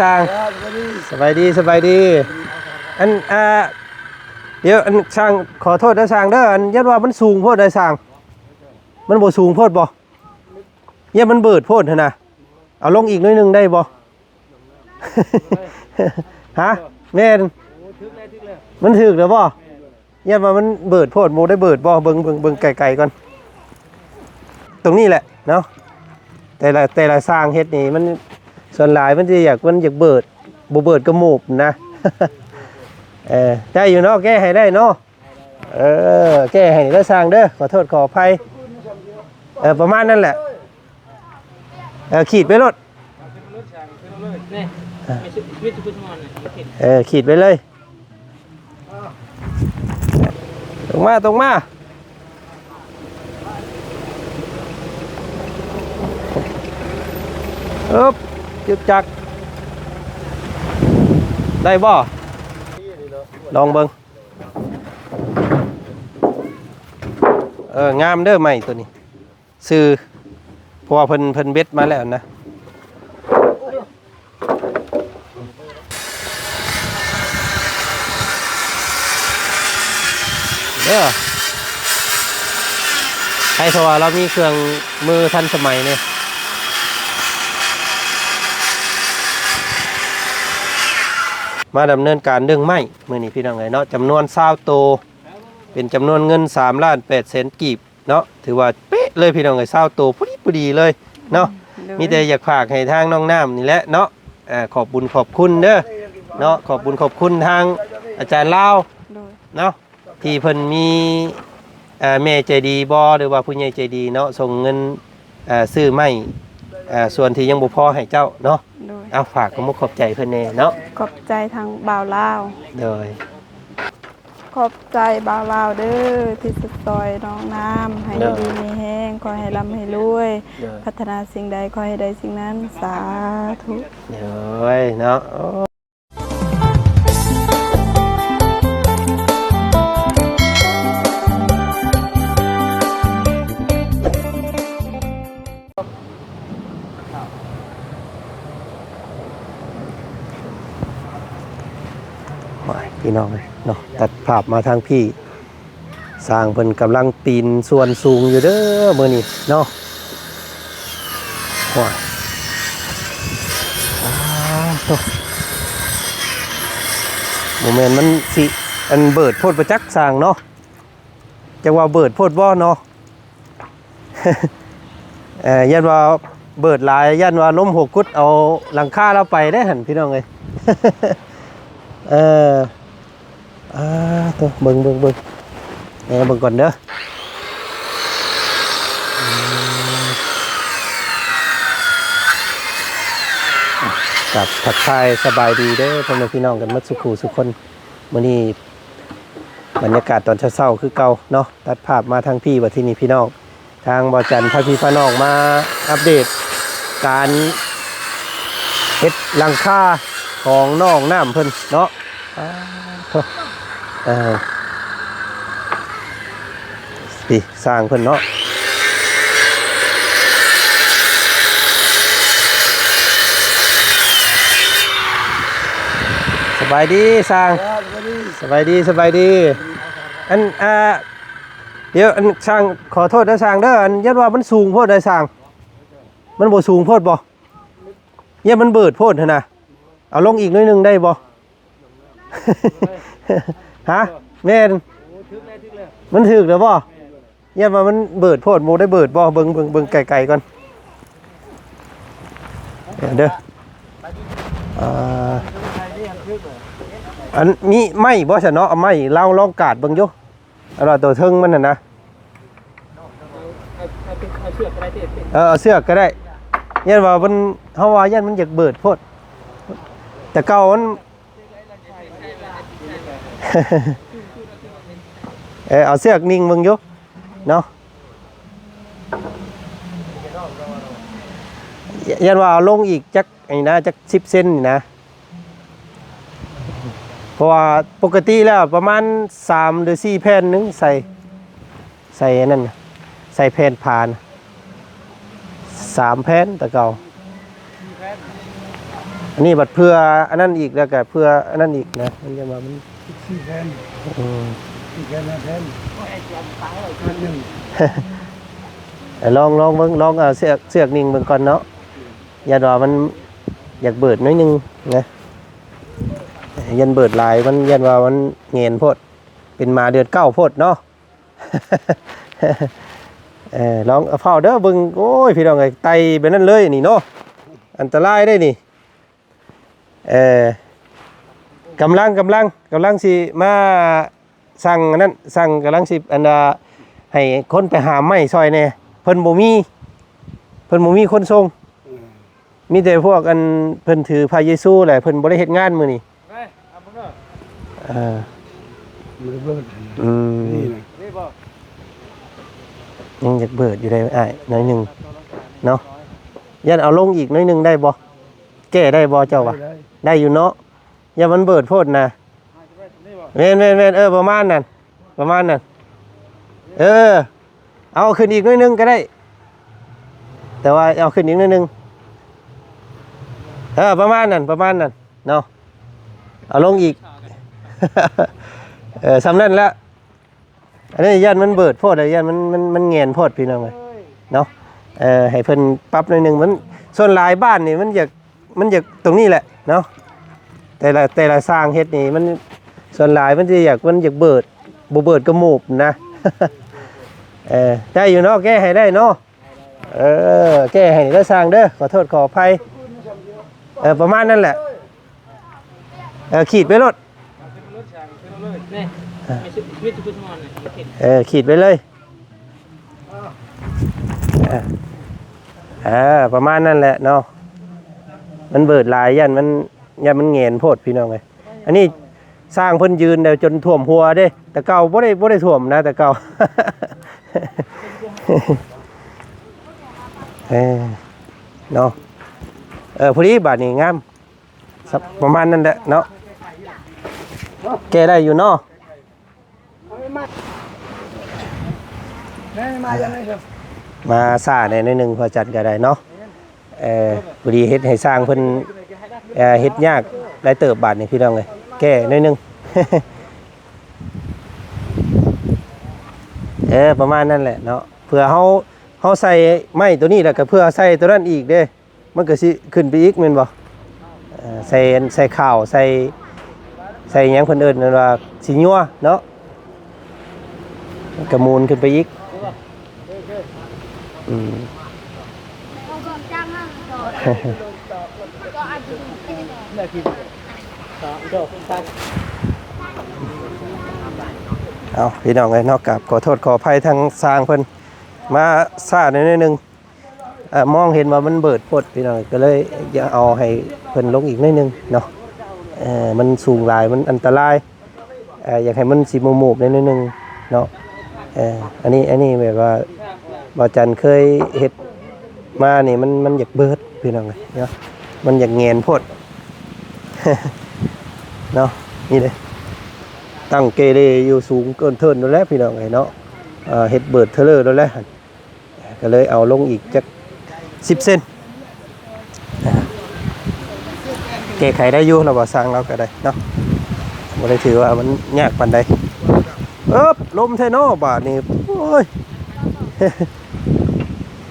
ຊ່າງ ສະບາຍດີ ສະບາຍດີ ອັນ ອ່າ ດຽວ ອັນ ຊ່າງ ຂໍໂທດເດີຊ່າງເດີ ອັນ ຢ້ານວ່າມັນສູງໂພດເດີຊ່າງ ມັນບໍ່ສູງໂພດບໍ່? ຢ້ານມັນເບີດໂພດຫັ້ນນະ ເອົາລົງອີກໜ້ອຍໜຶ່ງໄດ້ບໍ່? ຮະ? ແມ່ນ ມັນຖືກແລ້ວບໍ່? ຢ້ານວ່າມັນເບີດໂພດ ບໍ່ໄດ້ເບີດບໍ່? ເບິ່ງ ເບິ່ງ ເບິ່ງໄກໆກ່ອນ ຕົງນີ້ແຫຼະເນາະ ແຕ່ລະ ແຕ່ລະຊ່າງເຮັດນີ້ ມັນ ສ່ວນຫຼາຍມັນຈະຢາກ ມັນຢາກເບີດ ບໍ່ເບີດກໍໂມບນະ ເອີ ໄດ້ຢູ່ເນາະ ແກ້ໃຫ້ໄດ້ເນາະ ເອີ ແກ້ໃຫ້ເດີຊ່າງເດີ ຂໍໂທດຂໍອະໄພ ເອີ ປະມານນັ້ນແຫຼະ ເອີ ຂີດໄປໂລດ ນີ້ ເອີ ຂີດໄປເລີຍ ຕົງມາ ຕົງມາ ອຶບ ຈຶກຈັກ ໄດ້ບໍ່? ລອງເບິ່ງ ເອີ ງາມເດີໄມ້ໂຕນີ້ ຊື່ ເພາະວ່າເພິ່ນ ເພິ່ນເບັດມາແລ້ວນະ ເດີ ໃຫ້ເພາະວ່າລາວມີເຄື່ອງມືທັນສະໄໝນີ້ ມາດຳເນີນການດຶງໄມ້ມື້ນີ້ພີ່ນ້ອງເອີຍເນາະ ຈຳນວນຊາວໂຕ ເປັນຈຳນວນເງິນສາມລ້ານແປດແສນກີບ ເນາະ ຖືວ່າເປະເລີຍພີ່ນ້ອງເອີຍ ຊາວໂຕພໍດີ ພໍດີເລີຍເນາະ ໂດຍ ມີແຕ່ຢາກຝາກໃຫ້ທາງນ້ອງນ້ຳນີ້ແຫຼະເນາະ ອ່າ ຂອບບຸນຂອບຄຸນເດີເນາະ ຂອບບຸນຂອບຄຸນທາງອາຈານລາວ ໂດຍ ເນາະ ທີ່ເພິ່ນມີ ອ່າ ແມ່ໃຈດີບໍ່ ຫຼືວ່າຜູ້ໃຫຍ່ໃຈດີເນາະ ສົ່ງເງິນ ອ່າ ຊື້ໄມ້ ອ່າ ສ່ວນທີ່ຍັງບໍ່ພໍໃຫ້ເຈົ້າເນາະ ໂດຍ ເອົາ ຝາກຂອບມຸກຂອບໃຈເພິ່ນແດ່ເນາະ ຂອບໃຈທາງບ່າວລາວ ໂດຍ ຂອບໃຈບ່າວລາວເດີ ທີ່ສຸດຊ່ອຍນ້ອງນ້ຳ ໃຫ້ຢູ່ດີມີແຮງ ຂໍໃຫ້ລ່ຳໃຫ້ລວຍ ພັດທະນາສິ່ງໃດຂໍໃຫ້ໄດ້ສິ່ງນັ້ນ ສາທຸ ໂດຍເນາະ ໂອ້ ໂອ້ຍ ພີ່ນ້ອງເອີຍເນາະ ຕັດພາບມາທາງພີ້ ຊ່າງເພິ່ນກຳລັງປີນສ່ວນສູງຢູ່ເດີມື້ນີ້ເນາະ ໂອ້ຍ ອ້າໂທ້ ບໍ່ແມ່ນມັນຊິ ອັນ ເບີດໂພດບໍ່ຈັກຊ່າງເນາະ ຈັກວ່າເບີດໂພດບໍ່ເນາະ ເອີ ຢ້ານວ່າເບີດຫຼາຍ ຢ້ານວ່າລົມຫົວກຸດເອົາຫຼັງຄາລາວໄປເດ້ຫັ້ນ ພີ່ນ້ອງເອີຍ ເອີ ອ່າ ໂທ້ ເບິ່ງ ເບິ່ງ ເບິ່ງ ແນ່ ເບິ່ງກ່ອນເດີ ກາບທັກທາຍສະບາຍດີເດີ ພໍ່ແມ່ພີ່ນ້ອງກັນໝົດສູ່ຄູ່ສູ່ຄົນ ມື້ນີ້ ບັນຍາກາດຕອນເຊົ້າໆຄືເກົ່າເນາະ ຕັດພາບມາທາງພີ້ ບັດທີນີ້ພີ່ນ້ອງ ທາງບ່າວຈັນພາພີ່ພານ້ອງມາອັບເດດການເຮັດຫຼັງຄາຂອງນ້ອງນ້ຳເພິ່ນເນາະ ອ່າ ໂທ້ ເອີ ນີ້ຊ່າງເພິ່ນເນາະ ສະບາຍດີຊ່າງ ສະບາຍດີ ສະບາຍດີ ອັນ ອ່າ ດຽວ ອັນ ຊ່າງ ຂໍໂທດເດີຊ່າງເດີ ອັນ ຢ້ານວ່າມັນສູງໂພດເດີຊ່າງ ມັນບໍ່ສູງໂພດບໍ່? ຢ້ານມັນເບີດໂພດຫັ້ນນະ ເອົາລົງອີກໜ້ອຍໜຶ່ງໄດ້ບໍ່? ຮະ? ແມ່ນ ມັນຖືກແລ້ວບໍ່? ຢ້ານວ່າມັນເບີດໂພດ ບໍ່ໄດ້ເບີດບໍ່? ເບິ່ງ ເບິ່ງ ເບິ່ງໄກໆກ່ອນ ເດີ ເອີ ອັນ ມີໄມ້ບໍ່ຊະເນາະ? ເອົາໄມ້ລາວລອງກາດເບິ່ງຢູ່ ອັນວ່າໂຕເທິງມັນຫັ້ນນະ ເອົາ ເອົາເຊືອກກໍໄດ້ ເອີ ເອົາເຊືອກກໍໄດ້ ຢ້ານວ່າມັນ ເຮົາວ່າຢ້ານມັນຢາກເບີດໂພດ ແຕ່ເກົ່າມັນ ເອີ ເອົາເຊືອກໜິ່ງເບິ່ງຢູ່ເນາະ ຢ້ານວ່າເອົາລົງອີກຈັກ ອັນນີ້ນະ ຈັກສິບເຊັນນີ້ນະ ເພາະວ່າປົກກະຕິແລ້ວປະມານສາມ ຫຼື ສີ່ແຜ່ນໜຶ່ງໃສ່ ໃສ່ອັນນັ້ນ ໃສ່ແຜ່ນຜານ ສາມແຜ່ນແຕ່ເກົ່າ ເອີ ນີ້ບັດເພື່ອອັນນັ້ນອີກ ແລ້ວກໍເພື່ອອັນນັ້ນອີກນະ ມັນຈະວ່າມັນ ສີ່ແຜ່ນ ອືມ ສີ່ແຜ່ນ ຫ້າແຜ່ນ ອັນໜຶ່ງ ເອີ ລອງ ລອງເບິ່ງ ລອງເອົາເຊືອກ ເຊືອກໜິ່ງເບິ່ງກ່ອນເນາະ ຢ້ານວ່າມັນຢາກເບີດໜ້ອຍໜຶ່ງນະ ຢ້ານເບີດຫຼາຍ ມັນ ຢ້ານວ່າມັນແຫງນໂພດ ເປັນໝາເດືອນເກົ້າໂພດເນາະ. ເອີ ລອງເຝົ້າເດີ ເບິ່ງ ໂອ້ຍ ພີ່ນ້ອງເອີຍ ໄຕ່ແບບນັ້ນເລີຍນີ້ເນາະ ອັນຕະລາຍເດ້ນີ້. ເອີ ກຳລັງ ກຳລັງ ກຳລັງຊິມາສັ່ງອັນນັ້ນ ສັ່ງ ກຳລັງຊິ ອັນວ່າ ໃຫ້ຄົນໄປຫາມໄມ້ຊ່ອຍແດ່ ເພິ່ນບໍ່ມີ ເພິ່ນບໍ່ມີຄົນສົ່ງ. ອືມ ມີແຕ່ພວກອັນເພິ່ນຖືພະເຢຊູແຫຼະ ເພິ່ນບໍ່ໄດ້ເຮັດງານມື້ນີ້. ເອີ ມັນເບີດ ອືມ ນີ້ນະ ຍັງຢາກເບີດຢູ່ໄດ໋ອ້າຍ ໜ້ອຍໜຶ່ງເນາະ ຢ້ານເອົາລົງອີກໜ້ອຍໜຶ່ງໄດ້ບໍ່? ແກ້ໄດ້ບໍ່ເຈົ້າວ່າ? ໄດ້ ໄດ້ຢູ່ເນາະ ຢ້ານມັນເບີດໂພດນະ. ແມ່ນໆໆ ເອີ ປະມານນັ້ນ ປະມານນັ້ນ ເອີ ເອົາຂຶ້ນອີກໜ້ອຍໜຶ່ງກໍໄດ້ ແຕ່ວ່າເອົາຂຶ້ນອີກໜ້ອຍໜຶ່ງ ເອີ ປະມານນັ້ນ ປະມານນັ້ນເນາະ ເອົາລົງອີກ ເອີ ສ່ຳນັ້ນລະ. ອັນນີ້ຢ້ານມັນເບີດໂພດ ຢ້ານມັນ ມັນ ມັນແຫງນໂພດ ພີ່ນ້ອງເອີຍເນາະ ເອີ ໃຫ້ເພິ່ນປັບໜ້ອຍໜຶ່ງ ມັນ ສ່ວນຫຼາຍບ້ານນີ້ມັນຢາກ ມັນຢາກຕົງນີ້ແຫຼະເນາະ ແຕ່ລະ ແຕ່ລະຊ່າງເຮັດນີ້ມັນ ສ່ວນຫຼາຍມັນຈະຢາກ ມັນຢາກເບີດ ບໍ່ເບີດກໍໂມບນະ. ເອີ ໄດ້ຢູ່ເນາະ ແກ້ໃຫ້ໄດ້ເນາະ ເອີ ແກ້ໃຫ້ເດີຊ່າງເດີ ຂໍໂທດຂໍອະໄພ ເອີ ປະມານນັ້ນແຫຼະ ເອີ ຂີດໄປໂລດ ນີ້ ເອີ ມີຈຸດ ມີຈຸດສະໝອງນີ້ ເອີ ຂີດໄປເລີຍ ເອີ ເອີ ປະມານນັ້ນແຫຼະເນາະ ມັນເບີດຫຼາຍ ຢ້ານມັນ ຢ້ານມັນແຫງນໂພດ ພີ່ນ້ອງເອີຍ ອັນນີ້ຊ່າງເພິ່ນຢືນແລ້ວຈົນຖ້ວມຫົວເດ້ ແຕ່ເກົ່າບໍ່ໄດ້ ບໍ່ໄດ້ຖ້ວມນະ ແຕ່ເກົ່າ ເອີ ເນາະ ເອີ ພໍດີບາດນີ້ງາມ ປະມານນັ້ນແຫຼະເນາະ ແກ້ໄດ້ຢູ່ເນາະ ມາຊ້າແດ່ໜ້ອຍໜຶ່ງ ພໍຈັດກໍໄດ້ເນາະ ເອີ ພໍດີເຮັດໃຫ້ຊ່າງເພິ່ນ ເອີ ເຮັດຍາກຫຼາຍເຕີບບາດນີ້ ພີ່ນ້ອງເອີຍ ແກ້ໜ້ອຍໜຶ່ງ ເອີ ປະມານນັ້ນແຫຼະເນາະ ເພື່ອເຮົາ ເຮົາໃສ່ໄມ້ໂຕນີ້ ແລ້ວກໍເພື່ອໃສ່ໂຕນັ້ນອີກເດ້ ມັນກໍຊິຂຶ້ນໄປອີກແມ່ນບໍ່? ເອີ ໃສ່ ໃສ່ຂາວ ໃສ່ ໃສ່ຫຍັງເພິ່ນເອີ້ນນັ້ນວ່າສີຍົວເນາະ ມັນກໍໝູນຂຶ້ນໄປອີກ ອືມ ເອົາ ພີ່ນ້ອງເອີຍເນາະ ກາບຂໍໂທດຂໍອະໄພທາງຊ່າງເພິ່ນ ມາຊ້າໜ້ອຍໜຶ່ງ. ເອີ ມອງເຫັນວ່າມັນເບີດໂພດ ພີ່ນ້ອງ ກໍເລີຍຢາກເອົາໃຫ້ເພິ່ນລົງອີກໜ້ອຍໜຶ່ງເນາະ ເອີ ມັນສູງຫຼາຍ ມັນອັນຕະລາຍ ເອີ ຢາກໃຫ້ມັນຊິໂມບໆແດ່ໜ້ອຍໜຶ່ງເນາະ ເອີ ອັນນີ້ ອັນນີ້ແບບວ່າ ບ່າວຈັນເຄີຍເຮັດມານີ້ ມັນ ມັນຢາກເບີດ ພີ່ນ້ອງເອີຍເນາະ ມັນຢາກແຫງນໂພດເນາະ ນີ້ເດ້ ຕັ້ງເກເລຢູ່ສູງເກີນເທີນໂລດແຫຼະ ພີ່ນ້ອງເອີຍເນາະ ເອີ ເຮັດເບີດເທີເລີໂລດແຫຼະ. ກໍເລີຍເອົາລົງອີກຈັກສິບເຊັນ ແກ້ໄຂໄດ້ຢູ່ ລາວວ່າຊ່າງລາວກໍໄດ້ເນາະ ບໍ່ໄດ້ຖືວ່າມັນຍາກປານໃດ. ເອີບ ລົມແທ້ເນາະບາດນີ້ ໂອ້ຍ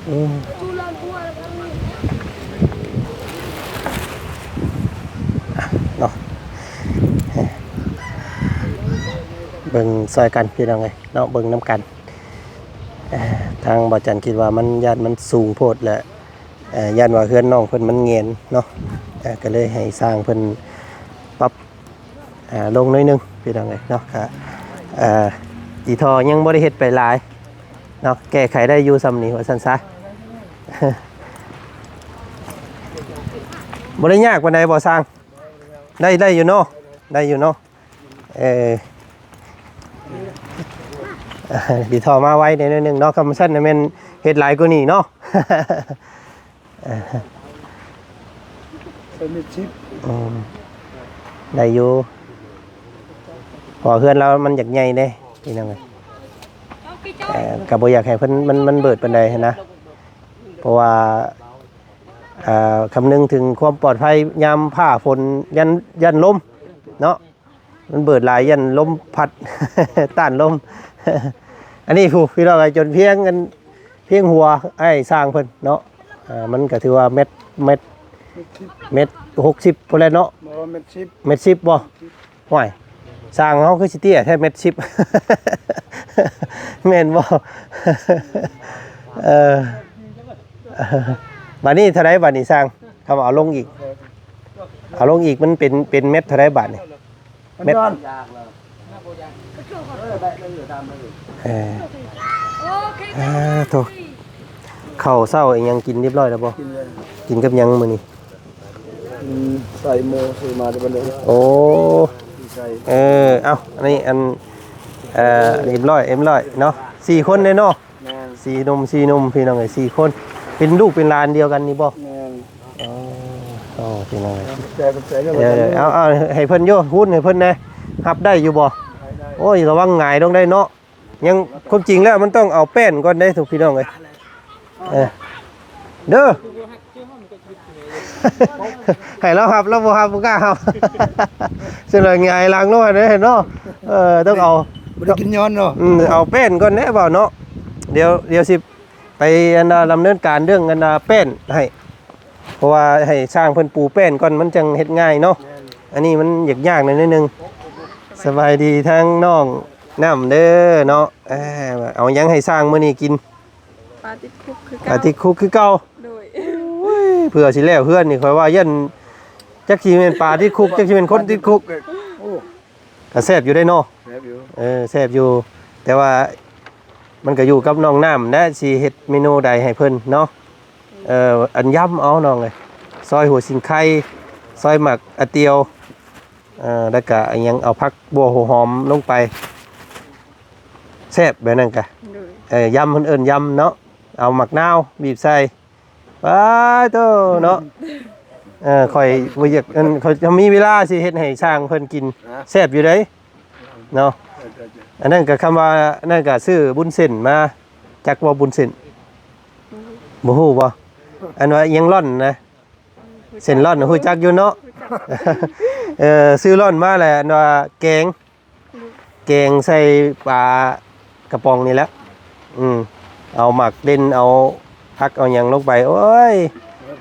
ອືມ ເນາະ ເບິ່ງຊ່ອຍກັນ ພີ່ນ້ອງເອີຍເນາະ ເບິ່ງນຳກັນ. ເອີ ທາງບ່າວຈັນຄິດວ່າມັນ ຢ້ານມັນສູງໂພດ ແລະ ເອີ ຢ້ານວ່າເຮືອນນ້ອງເພິ່ນມັນແຫງນເນາະ ເອີ ກໍເລີຍໃຫ້ຊ່າງເພິ່ນປັບ ເອີ ລົງໜ້ອຍໜຶ່ງ ພີ່ນ້ອງເອີຍເນາະ ກະ ເອີ ອີ່ທໍ່ຍັງບໍ່ໄດ້ເຮັດໄປຫຼາຍເນາະ ແກ້ໄຂໄດ້ຢູ່ຊ່ຳນີ້ວ່າຊັ້ນຊະ ບໍ່ໄດ້ຍາກປານໃດບໍ່ຊ່າງ? ໄດ້ ໄດ້ຢູ່ເນາະ ໄດ້ຢູ່ເນາະ. ເອີ ດີທໍ່ມາໄວແດ່ໜ້ອຍໜຶ່ງເນາະ ຄັນບໍ່ຊັ້ນນະແມ່ນເຮັດຫຼາຍກວ່ານີ້ເນາະ. ເອີ ອືມ ໄດ້ຢູ່ ເພາະເຮືອນລາວມັນຢາກໃຫຍ່ເດ້ ພີ່ນ້ອງເອີຍ ເອີ ກໍບໍ່ຢາກໃຫ້ເພິ່ນ ມັນ ມັນເບີດປານໃດຫັ້ນນະ ເພາະວ່າ ອ່າ ຄຳນຶງເຖິງຄວາມປອດໄພຍາມຟ້າຝົນ ຢ້ານ ຢ້ານລົມເນາະ ມັນເບີດຫຼາຍ ຢ້ານລົມພັດ ຕ້ານລົມ. ອັນນີ້ຜູ້ ພີ່ນ້ອງເອີຍ ຈົນພຽງອັນ ພຽງຫົວອ້າຍຊ່າງເພິ່ນເນາະ. ອ່າ ມັນກໍຖືວ່າແມັດ ແມັດ ແມັດຫົກສິບພຸ້ນແຫຼະເນາະ. ບໍ່ ແມັດສິບ ແມັດສິບບໍ່? ຫ້ວຍ ຊ່າງເຮົາຄືຊິເຕ້ຍແທ້ ແມັດສິບ ແມ່ນບໍ່? ເອີ ບາດນີ້ເທົ່າໃດ ບາດນີ້ຊ່າງ? ຄຳວ່າເອົາລົງອີກ ເອົາລົງອີກ ມັນເປັນ ເປັນແມັດເທົ່າໃດບາດນີ້? ແມັດ ເອີ ໂອ້ ໂທ້ ເຂົ້າເຊົ້າອີຫຍັງກິນຮຽບຮ້ອຍແລ້ວບໍ່? ກິນແລ້ວ ກິນກັບຫຍັງມື້ນີ້? ອືມ ໃສ່ໝູ່ຊື້ມາແຕ່ບ້ານດອກ. ໂອ້ ໃສ່ ເອີ ເອົ້າ ອັນນີ້ອັນ ເອີ ຮຽບຮ້ອຍ ຮຽບຮ້ອຍເນາະ ສີ່ຄົນເດ້ເນາະ. ແມ່ນ ສີ່ໜຸ່ມ ສີ່ໜຸ່ມ ພີ່ນ້ອງເອີຍ ສີ່ຄົນ ເປັນລູກເປັນຫຼານດຽວກັນນີ້ບໍ່? ແມ່ນ ອໍ ອໍ ພີ່ນ້ອງເອີຍ ແຕ່ເພິ່ນໃສ່ເລື່ອງ ເອີ ເອົາ ເອົາໃຫ້ເພິ່ນຢູ່ ຫຸ້ນໃຫ້ເພິ່ນແດ່ ຮັບໄດ້ຢູ່ບໍ່? ໄດ້ ໄດ້ ໂອ້ຍ ລະວັງຫງາຍລົງໄດ້ເນາະ. ຍັງ ຄວາມຈິງແລ້ວມັນຕ້ອງເອົາແປ້ນກ່ອນເດ້ທຸກພີ່ນ້ອງເອີຍ ເອີ ເດີ ໃຫ້ລາວຮັບ ລາວບໍ່ຮັບ ບໍ່ກ້າຮັບ ເຊິ່ງລະຫງາຍຫຼັງລົງເດ້ເນາະ. ເອີ ຕ້ອງເອົາ ບໍ່ໄດ້ກິນຍ້ອນເນາະ. ອືມ ເອົາແປ້ນກ່ອນແດ່ເວົ້າເນາະ. ດຽວ ດຽວຊິໄປ ອັນນ່າ ດຳເນີນການເລື່ອງ ອັນນ່າ ແປ້ນໃຫ້ ເພາະວ່າໃຫ້ຊ່າງເພິ່ນປູແປ້ນກ່ອນ ມັນຈັ່ງເຮັດງ່າຍເນາະ. ແມ່ນ ອັນນີ້ມັນຍາກໆໜ້ອຍໜຶ່ງ. ສະບາຍດີທາງນ້ອງນ້ຳເດີເນາະ. ເອີ ເອົາຫຍັງໃຫ້ຊ່າງມື້ນີ້ກິນ? ປາຕິດຄຸກຄືເກົ່າ ປາຕິດຄຸກຄືເກົ່າ. ໂດຍ ໂອ້ຍ ເພື່ອຊິແລ້ວເຮືອນນີ້ ຂ້ອຍວ່າຢ້ານ ຈັກຊິແມ່ນປາຕິດຄຸກ ຈັກຊິແມ່ນຄົນຕິດຄຸກ. ໂອ້ ກະແຊບຢູ່ເດ້ເນາະ. ແຊບຢູ່ ເອີ ແຊບຢູ່ ແຕ່ວ່າມັນກະຢູ່ກັບນ້ອງນ້ຳແຫຼະ ຊິເຮັດເມນູໃດໃຫ້ເພິ່ນເນາະ. ເອີ ອັນຢຳເອົານ້ອງເອີຍ ຊອຍຫົວສີໄຄ ຊອຍໝາກອາຕຽວ ເອີ ແລ້ວກະອີຫຍັງ ເອົາຜັກບົ່ວຫົວຫອມລົງໄປ ແຊບແບບນັ້ນກະ. ໂດຍ ເອີ ຢຳ ເພິ່ນເອີ້ນຢຳເນາະ ເອົາໝາກນາວບີບໃສ່. ປາໂຕເນາະ. ເອີ ຂ້ອຍບໍ່ຢາກ ອັນ ຂ້ອຍ ຖ້າມີເວລາຊິເຮັດໃຫ້ຊ່າງເພິ່ນກິນ ແຊບຢູ່ເດ້ເນາະ. ອັນນັ້ນກໍຄຳວ່າ ອັນນັ້ນກໍຊື້ວຸ້ນເສັ້ນມາ ຈັກບໍ່ວຸ້ນເສັ້ນ? ບໍ່ຮູ້ ບໍ່ຮູ້ບໍ່? ອັນວ່າອີ່ຫຍັງລ່ອນນະ ເສັ້ນລ່ອນ ຮູ້ຈັກຢູ່ເນາະ. ເອີ ຊື້ລ່ອນມາແຫຼະ ອັນວ່າແກງ ແກງໃສ່ປາກະປ໋ອງນີ້ແຫຼະ. ອືມ ເອົາໝາກເດັ່ນ ເອົາຜັກ ເອົາຫຍັງລົງໄປ. ໂອ້ຍ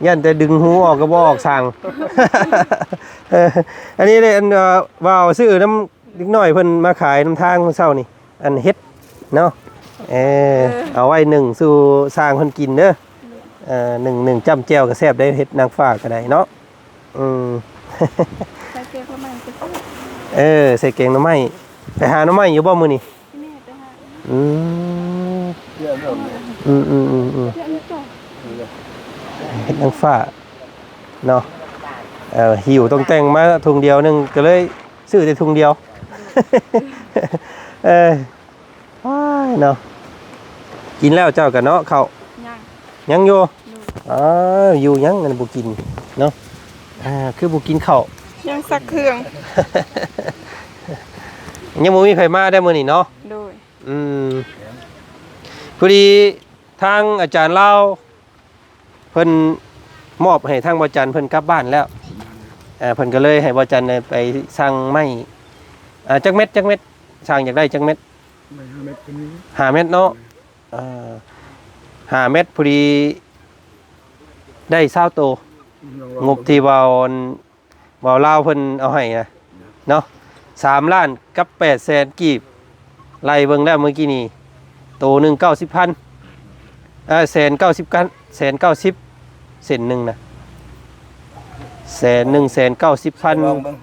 ຢ້ານແຕ່ດຶງຫູອອກກໍບໍ່ອອກຊ່າງ. ເອີ ອັນນີ້ເດ້ ອັນ ເອີ ວ່າວຊື້ນຳເດັກນ້ອຍເພິ່ນມາຂາຍນຳທາງມື້ເຊົ້ານີ້ ອັນເຫັດເນາະ. ເອີ ເອີ ເອົາໄວ້ໜຶ້ງສູ່ຊ່າງເພິ່ນກິນເດີ. ເອີ ໜຶ້ງ ໜຶ້ງຈ້ຳແຈ່ວກໍແຊບເດ້ ເຫັດນາງຟ້າກໍໄດ້ເນາະ. ອືມ ໃສ່ແກງໜໍ່ໄມ້ກໍແຊບ. ເອີ ໃສ່ແກງໜໍ່ໄມ້. ໄປຫາໜໍ່ໄມ້ຢູ່ບໍ່ມື້ນີ້? ແມ່ໄປຫາ. ອືມ ອືມໆໆໆ ເຮັດນາງຟ້າເນາະ. ເອີ ຫິ້ວຕ່ອງແຕ່ງມາຖົງດຽວໜຶ່ງ ກໍເລີຍຊື້ແຕ່ຖົງດຽວ. ເອີ ອ້າຍເນາະ ກິນແລ້ວເຈົ້າກະເນາະ ເຂົ້າ? ຍັງ ຍັງຢູ່. ໂດຍ ອ້າວ ຢູ່ຫຍັງອັນບໍ່ກິນເນາະ. ອ່າ ຄືບໍ່ກິນເຂົ້າ? ຍັງຊັກເຄື່ອງ. ຍັງບໍ່ມີໃຜມາໄດ້ມື້ນີ້ເນາະ. ໂດຍ ອືມ ພໍດີທາງອາຈານລາວ ເພິ່ນມອບໃຫ້ທາງບ່າວຈັນເພິ່ນກັບບ້ານແລ້ວ. ເອີ ເພິ່ນກໍເລີຍໃຫ້ບ່າວຈັນໄປສັ່ງໄມ້ ເອີ ຈັກເມັດ ຈັກເມັດ ຊ່າງຢາກໄດ້ຈັກເມັດ? ໄມ້ຫ້າເມັດກໍມີ. ຫ້າເມັດເນາະ. ເອີ ຫ້າເມັດ ພໍດີໄດ້ຊາວໂຕ. ອືມ ງົບທີ່ວ່າ ບ່າວລາວເພິ່ນເອົາໃຫ້ນະເນາະ ສາມລ້ານກັບແປດແສນກີບ. ໄລ່ເບິ່ງແລ້ວມື້ກີ້ນີ້ ໂຕໜຶ່ງເກົ້າສິບພັນ ເອີ ແສນເກົ້າສິບກັນ ແສນເກົ້າສິບ ເສັ້ນໜຶ່ງນະ ແສນໜຶ່ງແສນເກົ້າສິບພັນ. ລອງເບິ່ງ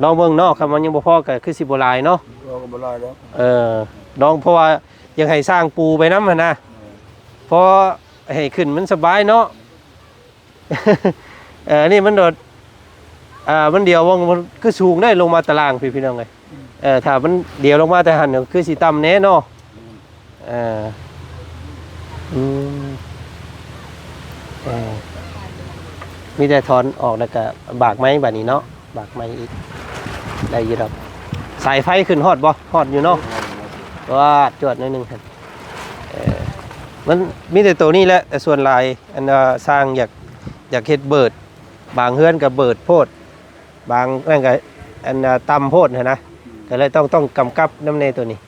ລອງເບິ່ງເນາະ ຄັນວ່າຍັງບໍ່ພໍກໍຄືຊິບໍ່ຫຼາຍເນາະ. ບໍ່ພໍກໍບໍ່ຫຼາຍດອກ. ເອີ ລອງ ເພາະວ່າຢາກໃຫ້ຊ່າງປູໄປນຳຫັ້ນນະ ເອີ ເພາະໃຫ້ຂຶ້ນມັນສະບາຍເນາະ. ເອີ ອັນນີ້ມັນໂດດ ອ່າ ມັນດຽວວງ ມັນຄືສູງໄດ໋ ລົງມາຕາລ່າງພີ້ ພີ່ນ້ອງເອີຍ. ອືມ ເອີ ຖ້າມັນດຽວລົງມາແຕ່ຫັ້ນ ຄືຊິຕ່ຳແດ່ເນາະ. ເອີ ອືມ ເອີ ມີແຕ່ຖອນອອກ ແລ້ວກະບາກໃໝ່ບາດນີ້ເນາະ ບາກໃໝ່ອີກ ໄດ້ຢູ່ດອກ. ສາຍໄຟຂຶ້ນຮອດບໍ່? ຮອດຢູ່ເນາະ. ຈວດ ຈວດໜ້ອຍໜຶ່ງ. ເອີ ມັນມີແຕ່ໂຕນີ້ແຫຼະ ແຕ່ສ່ວນຫຼາຍ ອັນວ່າຊ່າງຢາກ ຢາກເຮັດເບີດ ບາງເຮືອນກໍເບີດໂພດ ບາງນັ້ນກໍອັນ ອ່າ ຕ່ຳໂພດຫັ້ນນະ ກໍເລີຍຕ້ອງ ຕ້ອງກຳກັບນຳແດ່ໂຕນີ້.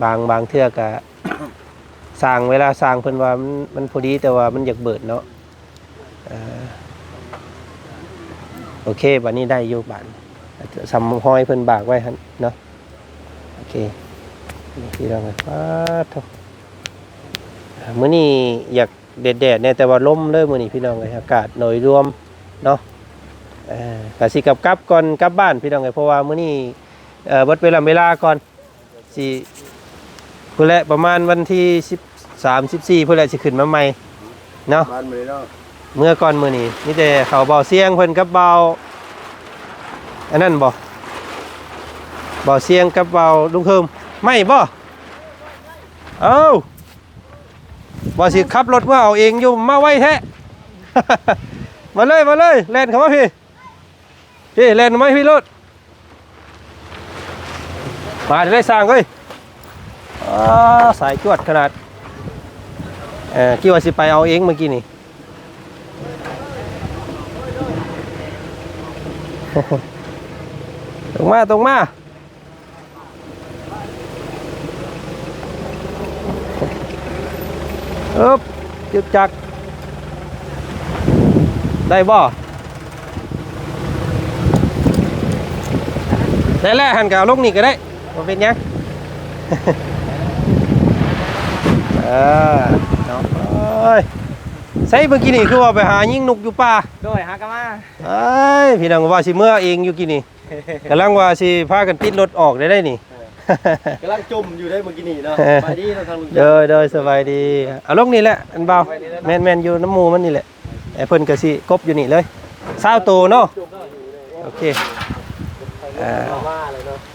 ບາງ ບາງເທື່ອກະ ຊ່າງ ເວລາຊ່າງເພິ່ນວ່າມັນ ມັນພໍດີ ແຕ່ວ່າມັນຢາກເບີດເນາະ. ເອີ ໂອເຄ ບາດນີ້ໄດ້ຢູ່ ບາດນີ້ສ່ຳຮອຍເພິ່ນບາກໄວ້ຫັ້ນເນາະ. ໂອເຄ ພີ່ນ້ອງເອີຍ ປາດໂທ້ ມື້ນີ້ຢາກແດດໆແດ່ ແຕ່ວ່າລົມເດີມື້ນີ້ ພີ່ນ້ອງເອີຍ ອາກາດໂດຍລວມເນາະ. ເອີ ກະຊິກັບ ກັບກ່ອນກັບບ້ານ ພີ່ນ້ອງເອີຍ ເພາະວ່າມື້ນີ້ ເອີ ເບິດເວລາ ເວລາກ່ອນ ຊິ ພຸ້ນແຫຼະ ປະມານວັນທີສິບສາມ ສິບສີ່ ພຸ້ນແຫຼະ ຊິຂຶ້ນມາໃໝ່ເນາະ. ບ້ານມື້ນີ້ເນາະ ເມືອກ່ອນມື້ນີ້ ມີແຕ່ເຂົາເບົາຊຽງເພິ່ນກັບເບົາ ອັນນັ້ນບໍ່ ເບົາຊຽງກັບເບົາລຸງເຮີມ ໄໝ້ບໍ່? ເອົ້າ ວ່າຊິຂັບລົດມາເອົາເອງຢູ່ ມາໄວແທ້. ມາເລີຍ ມາເລີຍ ແລ່ນເຂົ້າມາພີ້ ພີ້ ແລ່ນມາພີ້ໂລດ. ມາເດີຊ່າງເອີຍ ອ້າ ສາຍຈວດຂະໜາດ. ເອີ ຄິດວ່າຊິໄປເອົາເອງເມື່ອກີ້ນີ້. ຕົງມາ ຕົງມາ. ອຶບ ຈຶກຈັກ ໄດ້ບໍ່? ໄດ້ແລ້ວ ຫັ້ນກໍເອົາລົງນີ້ກໍໄດ້ ບໍ່ເປັນຫຍັງ. ເອີ ເນາະ ໂອ້ຍ ໃສເມື່ອກີ້ນີ້ຄືວ່າໄປຫາຍິງນົກຢູ່ປ່າ? ໂດຍ ຫາກໍມາ. ເອີຍ ພີ່ນ້ອງ ວ່າຊິເມືອເອງຢູ່ກີ້ນີ້ ກຳລັງວ່າຊິພາກັນຕິດລົດອອກໄດ້ໄດ໋ນີ້. ເອີ ກຳລັງຈົ່ມຢູ່ໄດ໋ເມື່ອກີ້ນີ້ເນາະ. ສະບາຍດີເນາະ ທາງລຸງ. ໂດຍ ໂດຍ ສະບາຍດີ. ເອົາລົງນີ້ແຫຼະ ອັນບ່າວ. ສະບາຍດີເນາະ. ແມ່ນໆ ຢູ່ນຳໝູ່ມັນນີ້ແຫຼະ. ໃຫ້ເພິ່ນກໍຊິກົບຢູ່ນີ້ເລີຍ ຊາວໂຕເນາະ. ໂອເຄ ເອີ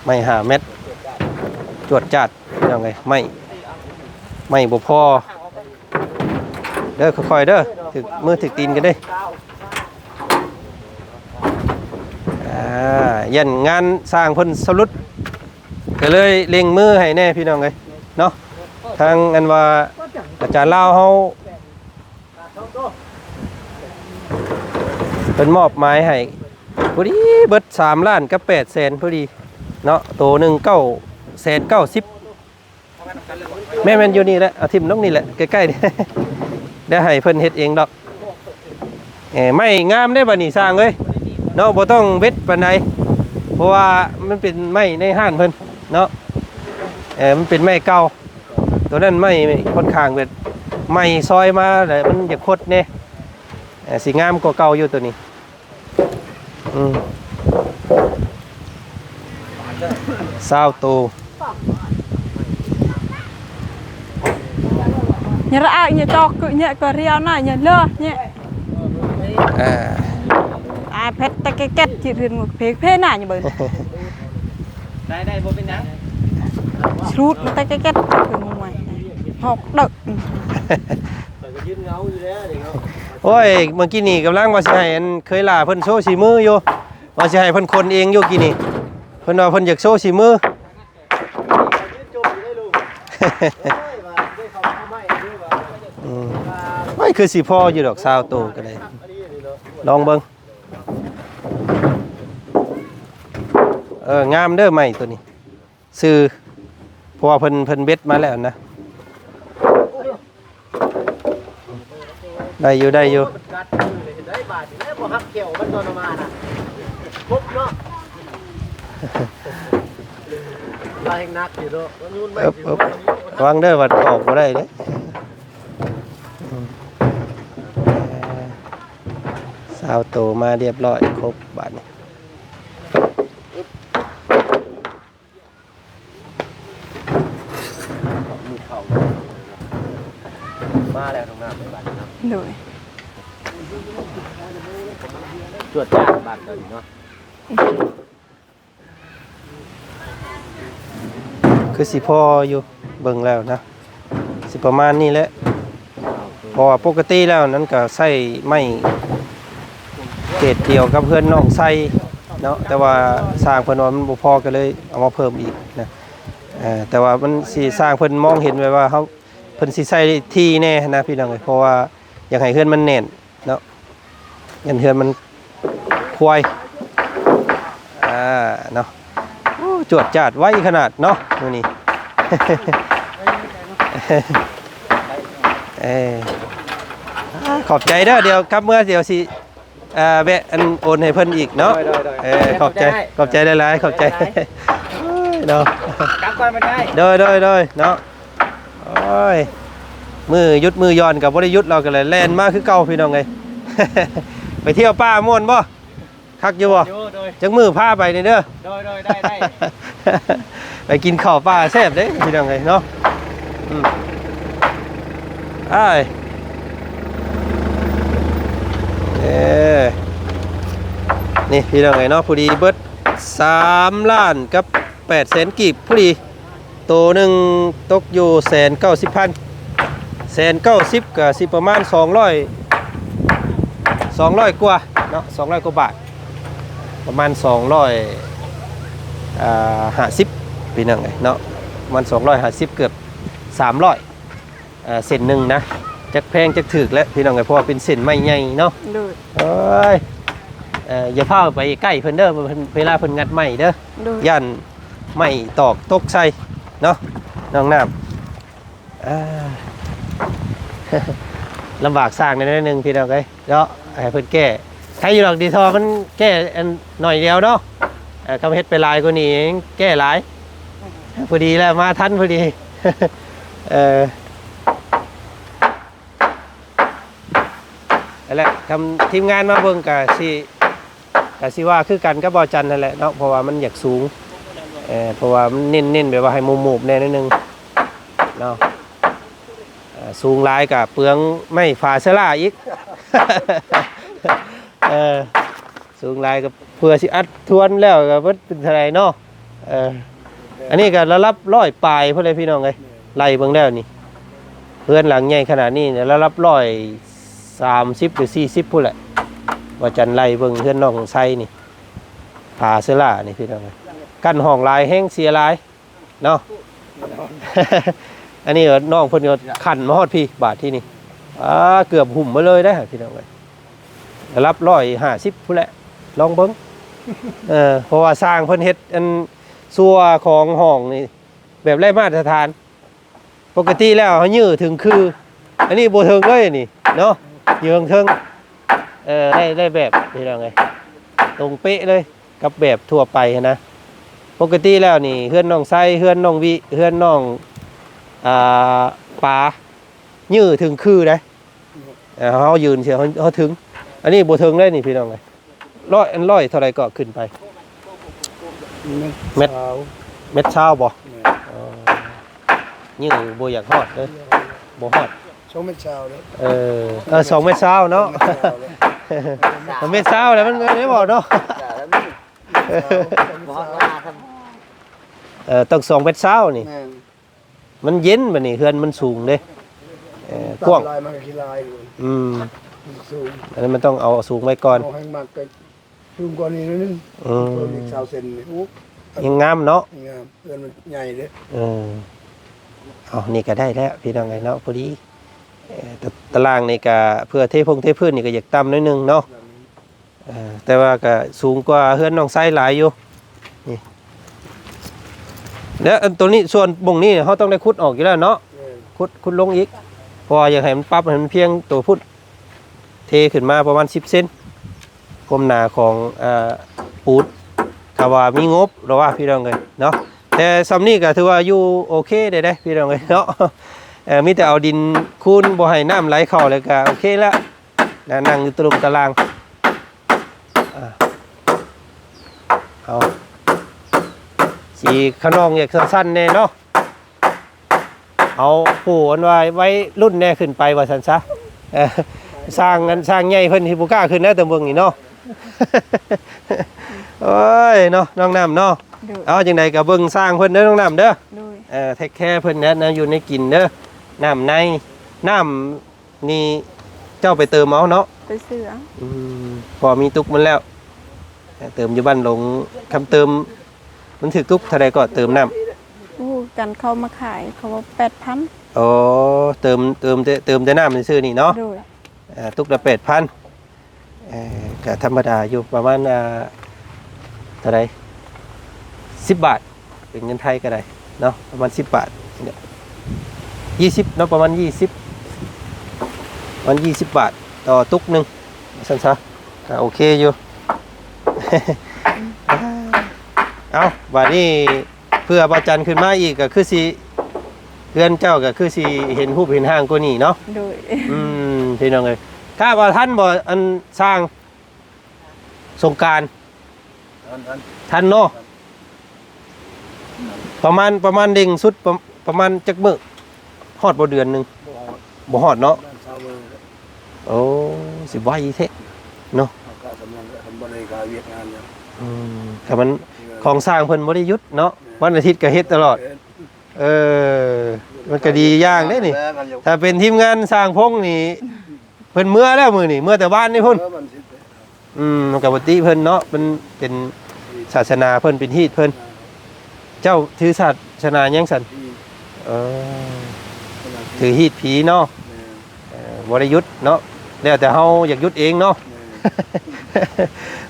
ໄມ້ຫ້າແມັດ ຈວດຈາດ ພີ່ນ້ອງເອີຍ ໄມ້ ໄມ້ບໍ່ພໍ. ເດີ ຄ່ອຍໆເດີ ຖືກມືຖືກຕີນກັນເດ້. ອ່າ ຢ້ານງານສ້າງເພິ່ນຊຳລຸດ ກໍເລີຍເລັ່ງມືໃຫ້ແດ່ພີ່ນ້ອງເອີຍເນາະ. ທາງອັນວ່າອາຈານລາວເຮົາເພິ່ນມອບໝາຍໃຫ້ ພໍດີເບິດສາມລ້ານກັບແປດແສນພໍດີເນາະ. ໂຕໜຶ່ງເກົ້າແສນເກົ້າສິບ ແມ່ນໆ ຢູ່ນີ້ແຫຼະ ເອົາຖິ້ມລົງນີ້ແຫຼະ ໃກ້ໆ ດຽວໃຫ້ເພິ່ນເຮັດເອງດອກ. ເອີ ໄມ້ງາມເດ້ບັດນີ້ຊ່າງເອີຍເນາະ ບໍ່ຕ້ອງເວັດປານໃດ ເພາະວ່າມັນເປັນໄມ້ໃນຮ້ານເພິ່ນເນາະ. ເອີ ມັນເປັນໄມ້ເກົ່າ ໂຕນັ້ນໄມ້ຂ້ອນຂ້າງແບບໄມ້ຊອຍມາແລ້ວມັນຢາກຄົດແດ່ ເອີ ຊິງາມກວ່າເກົ່າຢູ່ໂຕນີ້. ອືມ ຊາວໂຕ. ເນາະ ເນາະ ຈອກຄືເນາະ ກໍເຣຍນະ ເນາະ ເລີເນາະ. ເອີ ອາເພັດແຕ່ແກັດໆ ຈິເລື່ອນເພເພນະ ເນາະ ເບິ່ງ ໄດ້ ໄດ້ ບໍ່ເປັນຫຍັງ ສະຫຼຸດມາແຕ່ແກັດໆ ຄືງວຍ ຮອກເດິກ. ໂອ້ຍ ເມື່ອກີ້ນີ້ກຳລັງວ່າຊິໃຫ້ອັນເຄີຍຫຼ້າເພິ່ນໂຊສີມືຢູ່ ວ່າຊິໃຫ້ເພິ່ນຂົນເອງຢູ່ກີ້ນີ້ ເພິ່ນວ່າເພິ່ນຢາກໂຊສີມື. ອືມ ໂອ້ຍ ຄືຊິພໍຢູ່ດອກ ຊາວໂຕກໍໄດ້ ລອງເບິ່ງ. ເອີ ງາມເດີໄມ້ໂຕນີ້ ຊື່ ເພາະວ່າເພິ່ນ ເພິ່ນເວັດມາແລ້ວນະ. ໄດ້ຢູ່ ໄດ້ຢູ່ ໄດ້ບາດນີ້ ບໍ່ຮັກແຂ້ວມັນຕອນມານະ ຄົບເນາະ ລາຍໜັກຢູ່ເນາະ. ເອີບ ເອີບ ລະວັງເດີ ວ່າອອກບໍ່ໄດ້ເດ້. ອືມ ຊາວໂຕມາຮຽບຮ້ອຍ ຄົບບາດນີ້. ມີເຂົ້າມາແລ້ວ ນ້ອງນ້ຳ ໃນບາດນີ້ເນາະ. ໂດຍ ຈວດຈ້າດບາດນີ້ເນາະ. ຄືຊິພໍຢູ່ ເບິ່ງແລ້ວນະ ຊິປະມານນີ້ແຫຼະ ເພາະວ່າປົກກະຕິແລ້ວນັ້ນກໍໃຊ້ໄມ້ເກຣດດຽວກັບເຮືອນນ້ອງໄຊເນາະ ແຕ່ວ່າຊ່າງເພິ່ນວ່າມັນບໍ່ພໍ ກໍເລີຍເອົາມາເພີ່ມອີກນະ. ເອີ ແຕ່ວ່າມັນຊິ ຊ່າງເພິ່ນມອງເຫັນແບບວ່າເຮົາ ເພິ່ນຊິໃສ່ຖີ່ແດ່ນະ ພີ່ນ້ອງເອີຍ ເພາະວ່າຢາກໃຫ້ເຮືອນມັນແໜ້ນເນາະ. ຍັນເຮືອນມັນຄວາຍ ອ່າ ເນາະ. ໂອ້ ຈວດຈາດໄວຂະໜາດເນາະມື້ນີ້ ເອີ ຂອບໃຈເດີ. ດຽວກັບເມືອ ດຽວຊິ ເອີ ແວະອັນໂອນໃຫ້ເພິ່ນອີກເນາະ. ໂດຍໆໆ ເອີ ຂອບໃຈ ຂອບໃຈຫຼາຍໆ ຂອບໃຈ. ໂອ້ຍເນາະ ກັບກ່ອນບັດນີ້. ໂດຍໆໆ ເນາະ. ໂອ້ຍ ມື້ຢຸດມື້ຢ່ອນກໍບໍ່ໄດ້ຢຸດ ເຮົາກໍເລີຍແລ່ນມາຄືເກົ່າ ພີ່ນ້ອງເອີຍ. ໄປທ່ຽວປ່າມ່ວນບໍ່? ຄັກຢູ່ບໍ່? ຢູ່ ໂດຍ. ຈັກມື້ພາໄປນີ້ເດີ. ໂດຍໆ ໄດ້ໆ ໄປກິນເຂົ້າປ່າແຊບເດ້ ພີ່ນ້ອງເອີຍເນາະ. ອືມ ອ້າຍ ເອີ ນີ້ ພີ່ນ້ອງເອີຍເນາະ ພໍດີເບິດ ສາມລ້ານກັບແປດແສນກີບພໍດີ. ໂຕໜຶ່ງຕົກຢູ່ແສນເກົ້າສິບພັນ ແສນເກົ້າສິບກໍຊິປະມານສອງຮ້ອຍ ສອງຮ້ອຍກວ່າເນາະ ສອງຮ້ອຍກວ່າບາດ ປະມານສອງຮ້ອຍ ອ່າ ຫ້າສິບ ພີ່ນ້ອງເອີຍເນາະ ປະມານສອງຮ້ອຍຫ້າສິບ ເກືອບສາມຮ້ອຍ ເອີ ເສັ້ນໜຶ່ງນະ. ຈັກແພງຈັກຖືກແຫຼະ ພີ່ນ້ອງເອີຍ ເພາະວ່າເປັນເສັ້ນໄມ້ໃຫຍ່ເນາະ. ໂດຍ. ເອີຍ ເອີ ຢ່າພາໄປໃກ້ເພິ່ນເດີ ເວລາເພິ່ນງັດໄມ້ເດີ. ໂດຍ. ຢ້ານໄມ້ຕອກຕົກໃສ່ເນາະ ນ້ອງນ້ຳ. ອ່າ ລຳບາກຊ່າງແດ່ໜ້ອຍໜຶ່ງ ພີ່ນ້ອງເອີຍເນາະ ໃຫ້ເພິ່ນແກ້. ໃຄຢູ່ດອກ ດີທໍ່ມັນແກ້ອັນໜ້ອຍດຽວເນາະ. ເອີ ຄຳເຮັດໄປຫຼາຍກວ່ານີ້ແກ້ຫຼາຍ. ພໍດີແລ້ວ ມາທັນພໍດີ. ເອີ ຫັ້ນແຫຼະ ຄຳທີມງານມາເບິ່ງກະຊິ ກະຊິວ່າຄືກັນກັບບ່າວຈັນຫັ້ນແຫຼະເນາະ ເພາະວ່າມັນຢາກສູງ ເອີ ເພາະວ່າມັນເນັ້ນ ເນັ້ນແບບວ່າໃຫ້ໂມບໆແດ່ໜ້ອຍໜຶ່ງເນາະ. ເອີ ສູງຫຼາຍກະເປືອງໄມ້ຝາເຊື້ອລາອີກ ເອີ ສູງຫຼາຍກະເພື່ອຊິອັດທວນແລ້ວກະເບິດເປັນເທົ່າໃດເນາະ. ເອີ ອັນນີ້ກະລະດັບຮ້ອຍປາຍພຸ້ນແຫຼະ ພີ່ນ້ອງເອີຍ ໄລ່ເບິ່ງແລ້ວນີ້ ເຮືອນຫຼັງໃຫຍ່ຂະໜາດນີ້ລະດັບຮ້ອຍ ສາມສິບ ຫຼື ສີ່ສິບ ພຸ້ນແຫຼະ. ວ່າຈັນໄລ່ເບິ່ງເຮືອນນ້ອງໄຊນີ້ ຝາເຊື້ອລານີ້ ພີ່ນ້ອງເອີຍ ກັ້ນຫ້ອງຫຼາຍແຮງເສຍຫຼາຍເນາະ. ອັນນີ້ນ້ອງເພິ່ນກໍຂັນມາຮອດພີ້ ບາດທີນີ້ ອ່າ ເກືອບຫຸ້ມມາເລີຍເດ້ ພີ່ນ້ອງເອີຍ ລະດັບຮ້ອຍຫ້າສິບພຸ້ນແຫຼະ ລອງເບິ່ງ. ເອີ ເພາະວ່າຊ່າງເພິ່ນເຮັດອັນ ຊົວຂອງຫ້ອງນີ້ແບບໄດ້ມາດຕະຖານ. ປົກກະຕິແລ້ວເຮົາຍື່ເຖິງຄື ອັນນີ້ບໍ່ເຖິງເລີຍນີ້ເນາະ ຢູ່ເທິງໆ. ເອີ ໄດ້ ໄດ້ແບບ ພີ່ນ້ອງເອີຍ ຕົງເປະເລີຍກັບແບບທົ່ວໄປຫັ້ນນະ. ປົກກະຕິແລ້ວນີ້ ເຮືອນນ້ອງໄຊ ເຮືອນນ້ອງວິ ເຮືອນນ້ອງ ອ່າ ປາ ຍື່ເຖິງຄືໃດ. ເອີ ເຮົາຢືນຊິ ເຮົາ ເຮົາເຖິງ ອັນນີ້ບໍ່ເຖິງເລີຍນີ້ ພີ່ນ້ອງເອີຍ. ຮ້ອຍ ອັນຮ້ອຍເທົ່າໃດກໍຂຶ້ນໄປ? ເມັດ ເມັດຊາວ ເມັດຊາວບໍ່? ແມ່ນ. ອໍ ຍິງບໍ່ຢາກຮອດເດີ ບໍ່ຮອດ ສອງເມັດຊາວເດີ. ເອີ ເອີ ສອງເມັດຊາວເນາະ ສອງເມັດຊາວເດີ ສອງເມັດຊາວແລ້ວມັນ ເອີ ໄດ້ບໍ່ເນາະ? ເອີ ບໍ່ຮອດວ່າ ເອີ ຕ້ອງສອງເມັດຊາວນີ້. ແມ່ນ. ມັນເຢັນ ບັດນີ້ເຮືອນມັນສູງເດ້ ເອີ ກວ້າງ ຫຼາຍມັນກໍຂີ້ລາຍ. ອືມ ມັນສູງ ອັນນັ້ນມັນຕ້ອງເອົາສູງໄວ້ກ່ອນ ເອົາໃຫ້ມັກກໍສູງກວ່ານີ້ໜ້ອຍໜຶ່ງ. ອືມ ເພີ່ມອີກຊາວເຊັນນີ້ ໂອ້ ຍັງງາມເນາະ ງາມ ເຮືອນມັນໃຫຍ່ເດ້. ເອີ ເອົາ ນີ້ກໍໄດ້ແລ້ວ ພີ່ນ້ອງເອີຍເນາະ ພໍດີ. ເອີ ຕະ ຕະລ່າງນີ້ກໍເພື່ອເທພົງເທພື້ນນີ້ກໍຢາກຕ່ຳໜ້ອຍໜຶ່ງເນາະ. ເອີ ແຕ່ວ່າກໍສູງກວ່າເຮືອນນ້ອງໄຊຫຼາຍຢູ່ນີ້. ແລ້ວອັນໂຕນີ້ ສ່ວນບ່ອນນີ້ເຮົາຕ້ອງໄດ້ຂຸດອອກຢູ່ແລ້ວເນາະ. ແມ່ນ. ຂຸດ ຂຸດລົງອີກ ເພາະວ່າຢາກໃຫ້ມັນປັບໃຫ້ມັນພຽງໂຕພຸ້ນ ເທຂຶ້ນມາປະມານສິບເຊັນ ຄວາມໜາຂອງ ເອີ ປູນ ຖ້າວ່າມີງົບ ຫຼືວ່າ ພີ່ນ້ອງເອີຍເນາະ. ແຕ່ສ່ຳນີ້ກໍຖືວ່າຢູ່ໂອເຄໄດ້ເດ້ ພີ່ນ້ອງເອີຍເນາະ. ເອີ ມີແຕ່ເອົາດິນຄູນ ບໍ່ໃຫ້ນ້ຳໄຫຼເຂົ້າ ແລ້ວກໍໂອເຄແລ້ວ. ນະ ນັ່ງຢູ່ຕະລຸມຕະລ່າງ ອ່າ ເອົາ ຊິຂະໜອງຢາກສັ້ນໆແດ່ເນາະ ເອົາຜູ້ອັນວ່າໄວລຸ້ນແດ່ຂຶ້ນໄປວ່າຊັ້ນຊະ. ເອີ ຊ່າງ ອັນຊ່າງໃຫຍ່ເພິ່ນຊິບໍ່ກ້າຂຶ້ນແລ້ວ ແຕ່ເບິ່ງນີ້ເນາະ. ໂອ້ຍເນາະ ນ້ອງນ້ຳເນາະ. ໂດຍ. ເອົາ ຈັ່ງໃດກໍເບິ່ງຊ່າງເພິ່ນເດີ ນ້ອງນ້ຳເດີ. ໂດຍ. ເອີ ເທກແຄເພິ່ນແດ່ ແນວຢູ່ແນວກິນເດີ ນ້ຳໃນ ນ້ຳ ນີ້ເຈົ້າໄປເຕີມເອົາເນາະ? ໄປຊື້ເອົາ. ອືມ ເພາະມີຕຸກມັນແລ້ວ ເຕີມຢູ່ບ້ານຫຼົງ. ຄຳເຕີມມັນຖືກຕຸກເທົ່າໃດກໍເຕີມນ້ຳ? ໂອ້ ກັນເຂົາມາຂາຍ ເຂົາວ່າແປດພັນ. ອໍ ເຕີມ ເຕີມແຕ່ ເຕີມແຕ່ນ້ຳຊື່ໆນີ້ເນາະ? ໂດຍ. ອ່າ ຕຸກລະແປດພັນ. ເອີ ກະທຳມະດາຢູ່ ປະມານ ອ່າ ເທົ່າໃດ ສິບບາດ ເປັນເງິນໄທກໍໄດ້ເນາະ ປະມານສິບບາດ ຍີ່ສິບເນາະ ປະມານຍີ່ສິບ ປະມານຍີ່ສິບບາດຕໍ່ຕຸກໜຶ່ງ ວ່າຊັ້ນຊະ ກໍໂອເຄຢູ່. ເອົ້າ ບາດນີ້ ເພື່ອບ່າວຈັນຂຶ້ນມາອີກກໍຄືຊິ ເຮືອນເຈົ້າກໍຄືຊິເຫັນຮູບເຫັນຮ່າງກວ່ານີ້ເນາະ. ໂດຍ ອືມ ພີ່ນ້ອງເອີຍ ຖ້າວ່າທັນບໍ່ ອັນຊ່າງ ສົງການ ທັນ ທັນ ທັນເນາະ. ປະມານ ປະມານເລັ່ງສຸດ ປະ ປະມານຈັກມື້ ຮອດບໍ່ເດືອນໜຶ່ງ? ບໍ່ຮອດ ບໍ່ຮອດເນາະ ປະມານຊາວມື້. ໂອ້ ຊິໄວແທ້ເນາະ ເຮົາກະສຳລັບ ຄັນບໍ່ໄດ້ກະວຽກງານຢູ່. ອືມ ຄັນມັນ ເອີ ຂອງຊ່າງເພິ່ນບໍ່ໄດ້ຢຸດເນາະ ແມ່ນ ວັນອາທິດກໍເຮັດຕະຫຼອດ. ເອີ ມັນກໍດີຢ່າງເດ້ນີ້ ຖ້າເປັນທີມງານຊ່າງພົງນີ້ ເພິ່ນເມືອແລ້ວມື້ນີ້ ເມືອແຕ່ວານນີ້ພຸ້ນ. ເອີ ວັນອາທິດ ອືມ ມັນກໍບໍ່ຕິເພິ່ນເນາະ ມັນເປັນ ອືມ ສາສະໜາເພິ່ນ ເປັນຮີດເພິ່ນ. ເຈົ້າຖືສາສະໜາຫຍັງຊັ້ນ? ອືມ ເອີ ຖືຮີດຜີເນາະ. ແມ່ນ ເອີ ບໍ່ໄດ້ຢຸດເນາະ ແລ້ວແຕ່ເຮົາຢາກຢຸດເອງເນາະ. ແມ່ນ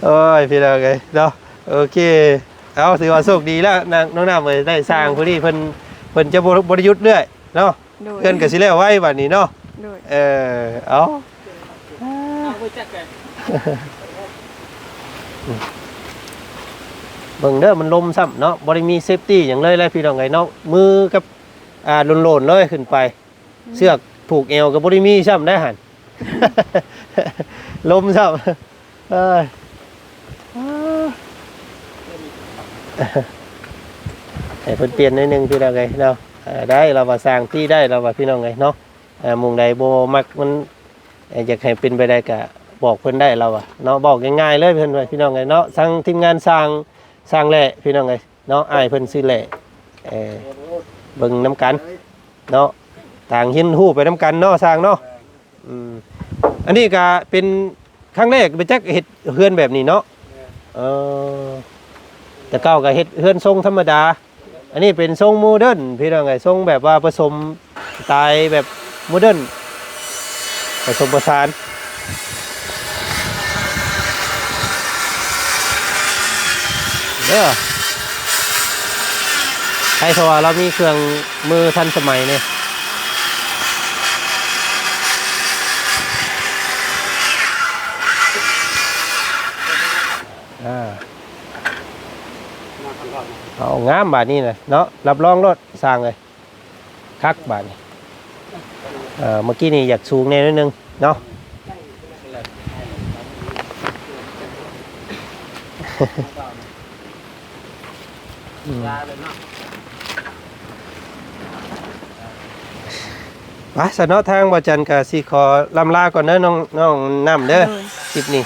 ໂອ້ຍ ພີ່ນ້ອງເອີຍເນາະ ໂອເຄ ເອົາ ຖືວ່າໂຊກດີແລ້ວ ນ້ອງ ນ້ອງນ້ຳເອີຍ ໄດ້ຊ່າງ ໂດຍ ຜູ້ນີ້ເພິ່ນ ເພິ່ນຈະບໍ່ ບໍ່ໄດ້ຢຸດເລື້ອຍເນາະ. ໂດຍ ເຮືອນກໍຊິແລ້ວໄວບາດນີ້ເນາະ. ໂດຍ ເອີ ເອົາ ເບິ່ງເດີ ມັນລົມຊ້ຳເນາະ ບໍ່ໄດ້ມີເຊຟຕີ້ຫຍັງເລີຍແຫຼະ ພີ່ນ້ອງເອີຍເນາະ ມືກັບ ອ່າ ໂລນໆເລີຍຂຶ້ນໄປ ອືມ ເຊືອກຜູກແອວກໍບໍ່ໄດ້ມີຊ້ຳໄດ໋ຫັ້ນ ລົມຊ້ຳ. ເອີຍ ໃຫ້ເພິ່ນປ່ຽນໜ້ອຍໜຶ່ງ ພີ່ນ້ອງເອີຍເນາະ. ເອີ ໄດ້ ລາວວ່າຊ່າງຕີໄດ້ ລາວວ່າ ພີ່ນ້ອງເອີຍເນາະ. ເອີ ໝ່ອງໃດບໍ່ມັກ ມັນ ເອີ ຢາກໃຫ້ເປັນໄປໄດ້ກະບອກເພິ່ນໄດ້ ລາວວ່າເນາະ ເວົ້າງ່າຍໆເລີຍ ເພິ່ນວ່າ ພີ່ນ້ອງເອີຍເນາະ. ທາງທີມງານຊ່າງ ຊ່າງແຫຼະ ພີ່ນ້ອງເອີຍເນາະ ອ້າຍເພິ່ນຊື່ແຫຼະ ເອີ ເບິ່ງນຳກັນເນາະ ຕ່າງຮຽນຮູ້ໄປນຳກັນເນາະ ຊ່າງເນາະ. ອືມ ອັນນີ້ກະເປັນຄັ້ງແລກ ໄປຈັກເຮັດເຮືອນແບບນີ້ເນາະ. ແມ່ນ ເອີ ແຕ່ເກົ່າກະເຮັດເຮືອນຊົງທຳມະດາ ອັນນີ້ເປັນຊົງໂມເດີນ ພີ່ນ້ອງເອີຍ ຊົງແບບວ່າປະສົມສະໄຕແບບໂມເດີນ ປະສົມປະສານເດີ. ໃຫ້ ເພາະວ່າລາວມີເຄື່ອງມືທັນສະໄໝນີ້ ອ່າ ເອົາງາມບາດນີ້ນະເນາະ ຮັບຮອງໂລດຊ່າງເອີຍ. ຄັກບາດນີ້ ເອີ ເມື່ອກີ້ນີ້ຢາກສູງແດ່ໜ້ອຍໜຶ່ງເນາະ. ອືມ ໄປຊະເນາະ ທາງບ່າວຈັນກະຊິຂໍລ່ຳລາກ່ອນເດີ ນ້ອງ ນ້ອງນ້ຳເດີ. ໂດຍ ຄລິບນີ້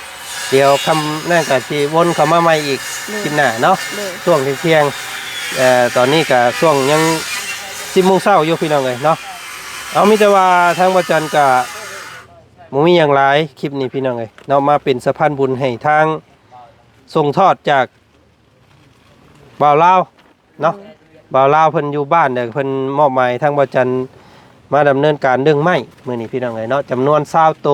ດຽວຄ່ຳນັ້ນກະຊິວົນເຂົ້າມາໃໝ່ອີກ ໂດຍ ຄລິບໜ້າເນາະ. ໂດຍ ຊ່ວງທ່ຽງໆ ເອີ ຕອນນີ້ກະຊ່ວງຍັງສິບໂມງເຊົ້າຢູ່ ພີ່ນ້ອງເອີຍເນາະ. ເອົາ ມີແຕ່ວ່າທາງບ່າວຈັນກະບໍ່ມີຫຍັງຫຼາຍ ຄລິບນີ້ ພີ່ນ້ອງເອີຍເນາະ ມາເປັນສະພານບຸນໃຫ້ທາງ ສົ່ງທອດຈາກບ່າວລາວເນາະ. ໂດຍ ບ່າວລາວເພິ່ນຢູ່ບ້ານ ແລ້ວເພິ່ນມອບໝາຍທາງບ່າວຈັນມາດຳເນີນການເລື່ອງໄມ້ມື້ນີ້ ພີ່ນ້ອງເອີຍເນາະ ຈຳນວນຊາວໂຕ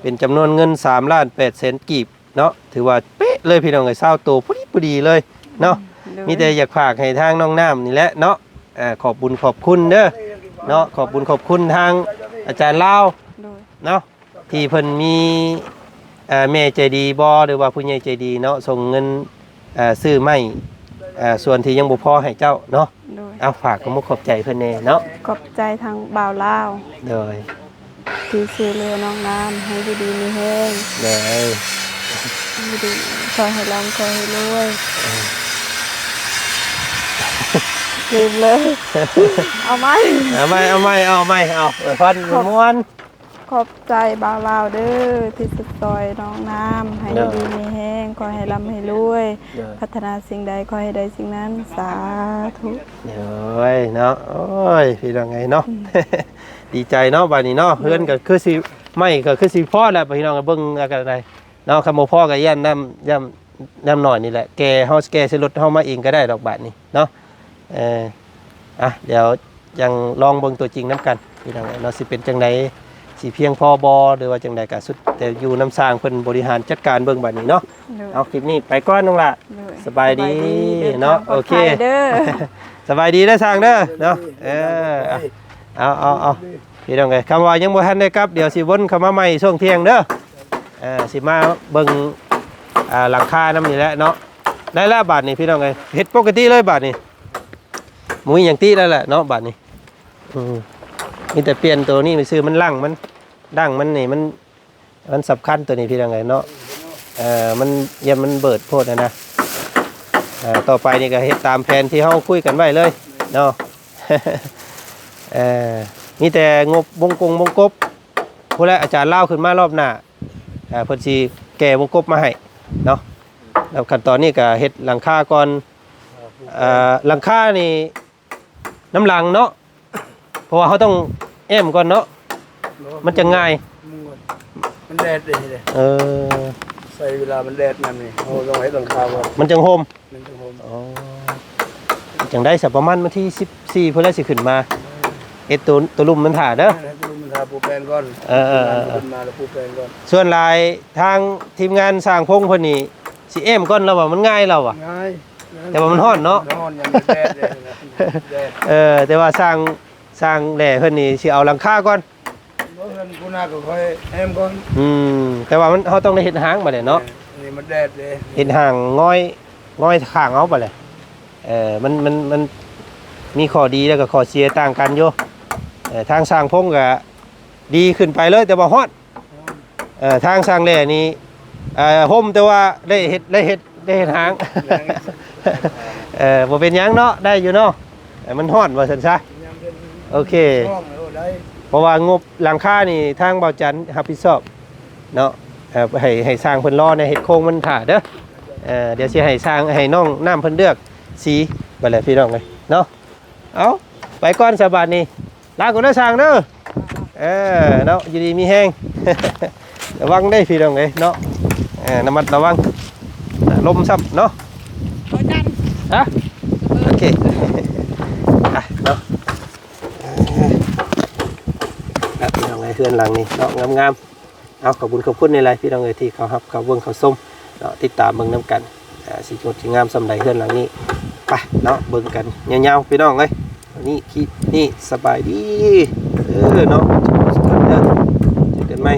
ເປັນຈຳນວນເງິນສາມລ້ານແປດແສນກີບເນາະ. ຖືວ່າເປະເລີຍ ພີ່ນ້ອງເອີຍ ຊາວໂຕພໍດີໆເລີຍເນາະ. ໂດຍ ມີແຕ່ຢາກຝາກໃຫ້ທາງນ້ອງນ້ຳນີ້ແຫຼະເນາະ ເອີ ຂອບບຸນຂອບຄຸນເດີເນາະ ຂອບບຸນຂອບຄຸນທາງອາຈານລາວ ໂດຍ ເນາະ ທີ່ເພິ່ນມີ ເອີ ແມ່ໃຈດີບໍ ຫຼືວ່າຜູ້ໃຫຍ່ໃຈດີເນາະ ສົ່ງເງິນ ເອີ ຊື້ໄມ້ ເອີ ສ່ວນທີ່ຍັງບໍ່ພໍໃຫ້ເຈົ້າເນາະ. ໂດຍ ເອົາ ຝາກຂອບມຸກຂອບໃຈເພິ່ນແດ່ເນາະ. ຂອບໃຈທາງບ່າວລາວ ໂດຍ ທີ່ຊ່ວຍເຫຼືອນ້ອງນ້ຳ ໃຫ້ຢູ່ດີມີແຮງ ໂດຍ ຢູ່ດີ ຂໍໃຫ້ລ່ຳ ຂໍໃຫ້ລວຍ ເອີ ລືມເລີຍ ເອົາໃໝ່ ເອົາໃໝ່ ເອົາໃໝ່ ເອົາໃໝ່ ເອົາ ອວຍພອນມ່ວນໆ. ຂອບໃຈບ່າວລາວເດີ ທີ່ຊ່ວຍນ້ອງນ້ຳ ໃຫ້ຢູ່ດີມີແຮງ ຂໍໃຫ້ລ່ຳໃຫ້ລວຍ ພັດທະນາສິ່ງໃດຂໍໃຫ້ໄດ້ສິ່ງນັ້ນ ສາທຸ. ໂອ້ຍເນາະ ໂອ້ຍ ພີ່ນ້ອງເອີຍເນາະ ດີໃຈເນາະ ບາດນີ້ເນາະ. ໂດຍ ເຮືອນກໍຄືຊິ ໄມ້ກໍຄືຊິພໍແລ້ວ ພີ່ນ້ອງເບິ່ງເອົາກໍໄດ້ເນາະ. ຄັນບໍ່ພໍກໍຢ້ານນ້ຳ ຢ້ານ ນ້ຳໜ້ອຍນີ້ແຫຼະ ແກ່ເຮົາ ແກ່ໃສ່ລົດເຮົາມາເອງກໍໄດ້ດອກບາດນີ້ເນາະ. ເອີ ອ່ະ ດຽວຈັ່ງລອງເບິ່ງຕົວຈິງນຳກັນ ພີ່ນ້ອງເອີຍເນາະ ຊິເປັນຈັ່ງໃດ ຊິພຽງພໍບໍ່ ຫຼືວ່າຈັ່ງໃດ ກໍສຸດແຕ່ຢູ່ນຳຊ່າງເພິ່ນບໍລິຫານຈັດການເບິ່ງບາດນີ້ເນາະ. ໂດຍ ເອົາ ຄລິບນີ້ໄປກ່ອນນ້ອງຫຼ້າ. ໂດຍ ສະບາຍດີ ສະບາຍດີ ເດີນທາງ ເນາະ. ໂອເຄ ປອດໄພເດີ. ສະບາຍດີເດີຊ່າງເດີເນາະ. ເອີ ເອົາ ເອົາ ເອົາ ພີ່ນ້ອງເອີຍ ຄຳວ່າຍັງບໍ່ທັນໄດ້ກັບ ດຽວຊິວົນເຂົ້າມາໃໝ່ຊ່ວງທ່ຽງເດີ. ເອີ ຊິມາເບິ່ງ ອ່າ ຫຼັງຄານຳນີ້ແຫຼະເນາະ. ໄດ້ແລ້ວບາດນີ້ພີ່ນ້ອງເອີຍ ເຮັດປົກກະຕິເລີຍບາດນີ້ ບໍ່ມີຫຍັງຕິແລ້ວແຫຼະເນາະບາດນີ້. ອືມ ມີແຕ່ປ່ຽນໂຕນີ້ຊື່ ມັນຫຼັງມັນ ດັງມັນນີ້ ມັນ ມັນສຳຄັນໂຕນີ້ພີ່ນ້ອງເອີຍເນາະ. ເອີ ມັນ ຢ້ານມັນເບີດໂພດຫັ້ນນະ. ເອີ ຕໍ່ໄປນີ້ກໍເຮັດຕາມແຜນທີ່ເຮົາຄຸຍກັນໄວ້ເລີຍເນາະ. ເອີ ມີແຕ່ງົບວົງກົງວົງກົບ ຜູ້ໃດອາຈານລາວຂຶ້ນມາລອບໜ້າ ເອີ ເພິ່ນຊິແກ່ວົງກົບມາໃຫ້ເນາະ. ແລ້ວຂັ້ນຕອນນີ້ກໍເຮັດຫຼັງຄາກ່ອນ. ເອີ ຫຼັງຄານີ້ນຳຫຼັງເນາະ ເພາະວ່າເຮົາຕ້ອງແອ້ມກ່ອນເນາະ ມັນຈະງ່າຍ. ມັນແດດເດ້ ເອີ ໃຊ້ເວລາມັນແດດນຳນີ້ ເຮົາຕ້ອງເຮັດຫຼັງຄາກ່ອນ ມັນຈັ່ງຮົ່ມ. ອໍ ຈັ່ງໃດຊະ ປະມານວັນທີສິບສີ່ພຸ້ນແຫຼະຊິຂຶ້ນມາ ເຮັດໂຕ ໂຕລຸ່ມມັນຖ້າເດີ. ເຮັດໂຕລຸ່ມມັນຖ້າ ປູແປນກ່ອນ. ເອີ ເອີ ເອີ ຂຶ້ນມາແລ້ວປູແປນກ່ອນ. ສ່ວນຫຼາຍທາງທີມງານຊ່າງພົງເພິ່ນນີ້ຊິແອ້ມກ່ອນ ລາວວ່າມັນງ່າຍ ລາວວ່າ. ງ່າຍ ແຕ່ວ່າມັນຮ້ອນເນາະ ມັນຮ້ອນ ຍັງແດດເດ້ ແດດ. ເອີ ແຕ່ວ່າຊ່າງ ຊ່າງແຫຼ່ເພິ່ນນີ້ຊິເອົາຫຼັງຄາກ່ອນ. ບໍ່ ເຮືອນຜູ້ໜ້າກໍຄ່ອຍແອ້ມກ່ອນ. ອືມ ແຕ່ວ່າມັນ ເຮົາຕ້ອງໄດ້ເຮັດຮ່າງບາດນີ້ເນາະ. ເອີ ອັນນີ້ມັນແດດເດ້ ເຮັດຮ່າງງອຍ ງອຍຂ້າງເອົາບາດນີ້. ເອີ ມັນ ມັນ ມັນມີຂໍ້ດີ ແລ້ວກໍຂໍ້ເສຍຕ່າງກັນຢູ່. ເອີ ທາງຊ່າງພົງກໍດີຂຶ້ນໄປເລີຍ ແຕ່ວ່າຮ້ອນ. ເອີ ທາງຊ່າງແຫຼ່ນີ້ ເອີ ຮົ່ມ ແຕ່ວ່າໄດ້ເຮັດ ໄດ້ເຮັດ ໄດ້ເຮັດຮ່າງ. ເອີ ບໍ່ເປັນຫຍັງເນາະ ໄດ້ຢູ່ເນາະ. ເອີ ມັນຮ້ອນວ່າຊັ້ນຊະ. ໂອເຄ ເພາະວ່າງົບຫຼັງຄານີ້ທາງບ່າວຈັນຮັບຜິດຊອບເນາະ. ເອີ ໃຫ້ ໃຫ້ຊ່າງເພິ່ນລໍແດ່ ເຮັດໂຄງມັນຖ້າເດີ. ເອີ ດຽວຊິໃຫ້ຊ່າງ ໃຫ້ນ້ອງນ້ຳເພິ່ນເລືອກສີບາດແຫຼະພີ່ນ້ອງເອີຍເນາະ. ເອົາ ໄປກ່ອນຊະບາດນີ້ ລາກ່ອນເດີຊ່າງເດີ. ເອີ ເນາະ ຢູ່ດີມີແຮງ ລະວັງເດ້ພີ່ນ້ອງເອີຍເນາະ. ເອີ ລະມັດລະວັງ ລົມຊ້ຳເນາະ. ບໍ່ຈັນ ຮະ ໂອເຄ ອ່ະເນາະ. ອ່ະ ພີ່ນ້ອງເອີຍ ເຮືອນຫຼັງນີ້ເນາະ ງາມໆ. ເອົາ ຂອບຄຸນຂອບຄຸນຫຼາຍໆ ພີ່ນ້ອງເອີຍ ທີ່ເຂົ້າຮັບເຂົ້າເບິ່ງເຂົ້າຊົມເນາະ ຕິດຕາມເບິ່ງນຳກັນ. ອ່າ ຊິງົດຊິງາມສ່ຳໃດເຮືອນຫຼັງນີ້ ໄປເນາະ ເບິ່ງກັນຍາວໆ ພີ່ນ້ອງເອີຍ. ນີ້ ຄລິບນີ້ ສະບາຍດີເດີເນາະ ເຈີກັນໃໝ່.